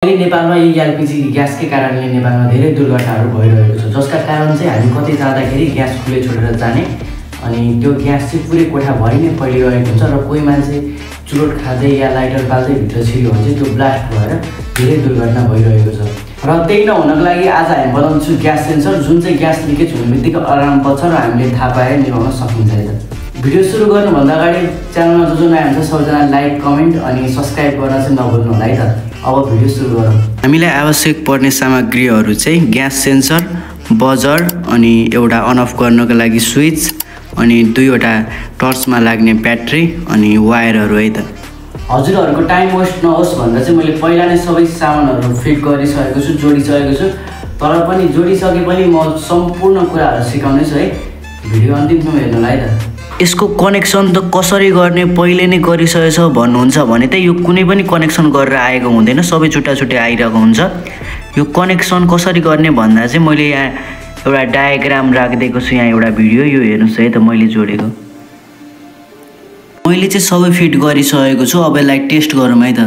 अहिले नेपालमा यो एलपीजी ग्यासकै कारणले नेपालमा धेरै दुर्घटनाहरू भइरहेको छ, जसका कारण चाहिँ हामी कतै जाँदाखेरि ग्यास खुले छोडेर जाने अनि त्यो ग्यास चाहिँ पुरै कोठाभरि नै फैलिरहेको हुन्छ र कोही मान्छे चुरोट खाँदै या लाइटर बाल्दै भित्र छिर्यो भने चाहिँ त्यो ब्लास्ट भएर धेरै दुर्घटना भइरहेको छ। र त्यही नहुनको लागि आज हामी बनाउँछौँ ग्यास सेन्सर, जुन चाहिँ ग्यास लिकेज हुने बित्तिकै अलार्म बज्छ र हामीले थाहा पाएर निभाउन सकिन्छ। भिडियो सुरु गर्नुभन्दा अगाडि च्यानलमा जो नयाँ हुन्छ सबैजना लाइक, कमेन्ट अनि सब्सक्राइब गर्न चाहिँ नभुल्नु होला है त। अब भिडियो सुरु गरौँ। हामीलाई आवश्यक पर्ने सामग्रीहरू चाहिँ ग्यास सेन्सर, बजर अनि एउटा अन अफ गर्नको लागि स्विच अनि दुईवटा टर्चमा लाग्ने ब्याट्री अनि वायरहरू है त। हजुरहरूको टाइम वेस्ट नहोस् भनेर चाहिँ मैले पहिला नै सबै सामानहरू फिट गरिसकेको छु, जोडिसकेको छु। तर पनि जोडिसके पनि म सम्पूर्ण कुराहरू सिकाउने छु है, भिडियो अन्तिमसम्म हेर्नु होला है त। यसको कनेक्सन त कसरी गर्ने पहिले नै गरिसकेछ भन्नुहुन्छ भने त यो कुनै पनि कनेक्सन गरेर आएको हुँदैन, सबै छुट्टा छुट्टै आइरहेको हुन्छ। यो कनेक्सन कसरी गर्ने भन्दा चाहिँ मैले यहाँ एउटा डायग्राम राखिदिएको छु, यहाँ एउटा भिडियो, यो हेर्नुहोस् है त मैले जोडेको। मैले चाहिँ सबै फिट गरिसकेको छु, अब यसलाई टेस्ट गरौँ है त।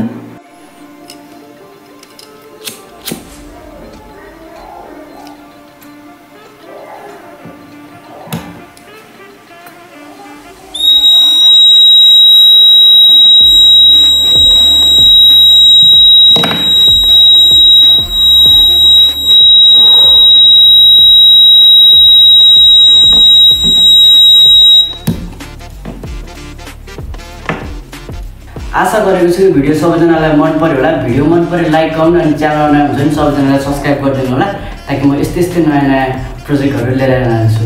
आशा गरेको छु यो भिडियो सबैजनालाई मन पर्यो होला। भिडियो मन पर्यो लाइक, कमेन्ट अनि च्यानल नयाँ हुन्छ भने सबैजनालाई सब्सक्राइब गरिदिनु होला, ताकि म यस्तै नयाँ प्रोजेक्टहरू लिएर आउँछु।